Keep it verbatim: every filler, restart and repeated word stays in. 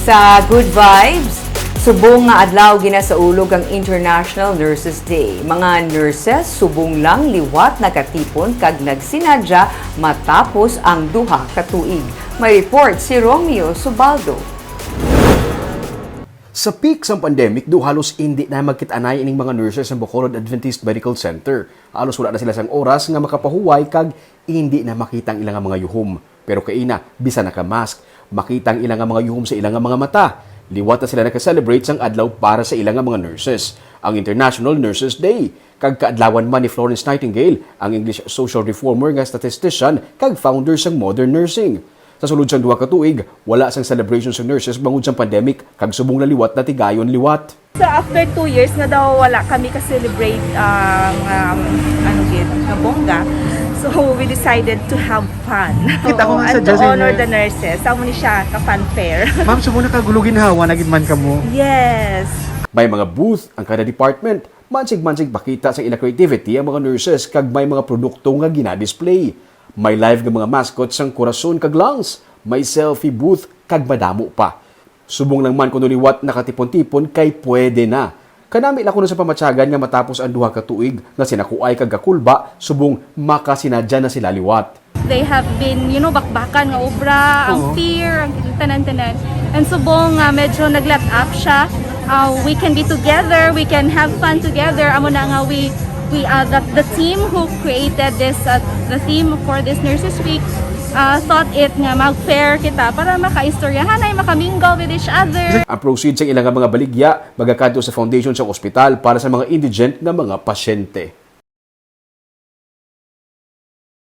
Sa Good Vibes, subong nga adlaw ginasaulog ang International Nurses Day. Mga nurses subong lang liwat nakatipon kag nagsinadya matapos ang duha ka tuig. May report si Romeo Subaldo. Sa peak sang pandemic, do halos indi na magkit-anay ining mga nurses sa Bacolod Adventist Medical Center. Halos wala na sila sang oras nga makapahuway kag indi na makita ang ila nga mga yuhom. Pero kaina, bisan naka-mask, makita ang ila nga mga yuhom sa ila nga mga mata. Liwat na sila naka-celebrate sang adlaw para sa ila nga mga nurses, ang International Nurses Day. Kag kaadlawan man ni Florence Nightingale, ang English social reformer nga statistician kag founder sang modern nursing. Sa sulod sang duha ka tuig, wala sang celebration sa nurses bangod sang pandemic kag subong lang liwat natigayon liwat. So after two years nga daw wala kami ka-celebrate ang um, ano gid nga bongga. So we decided to have fun. Kita ko nga sa And to Jazz and honor Nurse. The nurses. Amo ni siya ka fanfare. Ma'am, subong nakagulo ginhawa na gid man kamo. Yes. May mga booth ang kada department. Mansig-mansig pakita sa ila creativity ang mga nurses kag may mga produkto nga gina-display. May live nga mga mascot sang Corazon kag Lungs. May selfie booth kag madamo pa. Subong lang man kuno liwat nakatipon-tipon kay pwede na. Kanami lang kuno sa pamatyagan nga matapos ang duha ka tuig nga sinakuay kag gakulba subong makasinadya na sila liwat. They have been, you know, bakbakan nga obra, ang Oo. fear, ang tanan-tanan. And subong nga medyo nag-let up siya. Uh, we can be together, we can have fun together. Amo na nga we we uh, the, the team who created this uh, the theme for this Nurses Week uh, thought it nga mag-fair kita para makaistoryahanay, makamingle with each other. Ang proceeds sang ila nga mga baligya magakadto sa foundation sang ospital para sa mga indigent nga mga pasyente.